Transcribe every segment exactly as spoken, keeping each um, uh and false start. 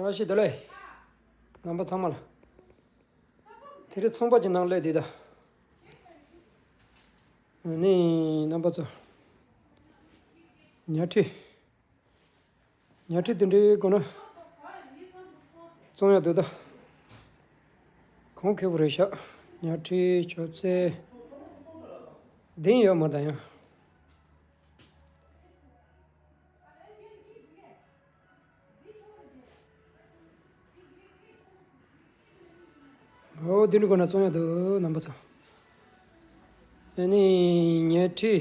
བཀྲ་ཤིས་བདེ་ལེགས། རྣམ་པ་ཚང་མ་ལ། དེ་རིང་ཚོང་པ་གྱི་ནང་སླེབས་དེ་ད། ནི་རྣམ་པ་ཚོ། ཉལ་ཁྲི། ཉལ་ཁྲི་དེ་འདྲའི་སྒོ་ན། བཙོང་ཡག་འདུག་ད། གོང་ཁེ་པོ་རེད་ཤག་ཉལ་ཁྲི་ཅོག་ཙེ། གདན་ཡོད་མ་ད་ཡང་། ཨོ་དེ་འདྲ་དགོས་ན་བཙོང་ཡག་འདུག་རྣམ་པ་ཚོ། ཨ་ནི་ཉལ་ཁྲི།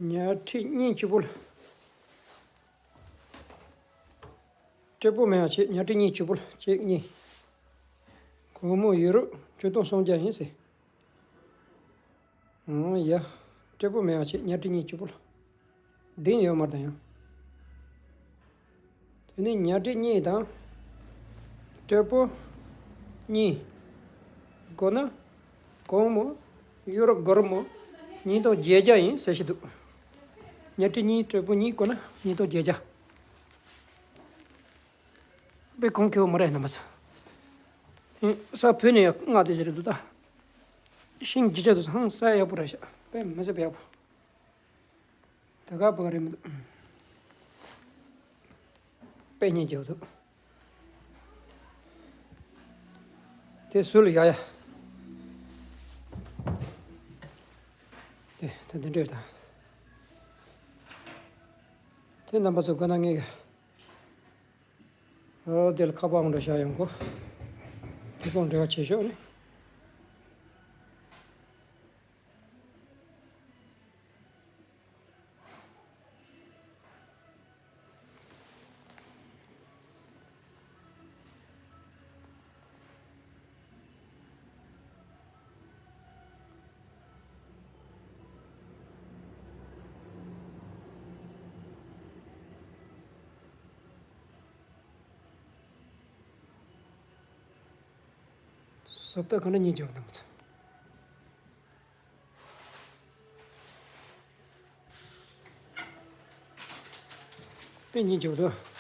ཉལ་ཁྲི་གཉིས་གཅིག་པོ་ལ། སྤྲོ་པོ་མེད་པ་བྱས་ཉལ་ཁྲི་གཉིས་གཅིག་པོ་ལ་གཅིག་གཉིས། སྒོར་མོ་ཡུ་རོ་བཅུ་སྟོང་སུམ་བརྒྱ་ཡིན་ཟེར། ཨང་ཡ། སྤྲོ་པོ་མེད་པ་བྱས་ཉལ་ཁྲི་གཉིས་གཅིག་པོ་ལ། གདན་ཡོད་མ་རེད་ད་ཡང་། དེ་ནས་ཉལ་ཁྲི་གཉིས་དང་། སྤྲོ་པོ་གཉིས། དགོས་ན། སྒོར་མོ། ཡུ་རོ་སྒོར་མོ། ཉིས་སྟོང་བརྒྱད་བརྒྱ་ཡིན་ཟེར་བཞིན་འདུག་ཉལ་ཁྲི་གཉིས་སྤྲོ་པོ་གཉིས་དགོས་ན་ཉིས་སྟོང་བརྒྱད་བརྒྱ། དཔེ་གོང་ཁེ་པོ་མ་རེད་རྣམ་པ་ཚོ། ཨེ། ས་བོད་ནས་མངགས་ཏེ་ཟེར་འདུག་ད། ཤིང་ཇེ་ཆེ་དུ་སོང་ས་ཡག་པོ་རེད་ཤག་དཔེ་མི་སྲིད་པ་ཡག་པོ། ད་ག་བ་རེད་མི་འདུག་དཔེ་སྙིང་རྗེ་པོ་འདུག་དེ་སུ་ལ་ཡ་ཡ། དེ་ད་དེ་འདྲས་དང་། དེ་རྣམ་པ་ཚོ་དགོས་ན་ངས་གི། ཨོ་དེ་ལ་ཁ་པར་འདྲ་བཞག་ཡོང་གོ། དེ་ཁོང་འབྲེལ་བ་བྱེད་ཤོག་ནི། སོབ་ད་ག་འདྲ་གཉིས་རྒྱབ་དང་། དཔེ་གཉིས་རྒྱབ་དང་།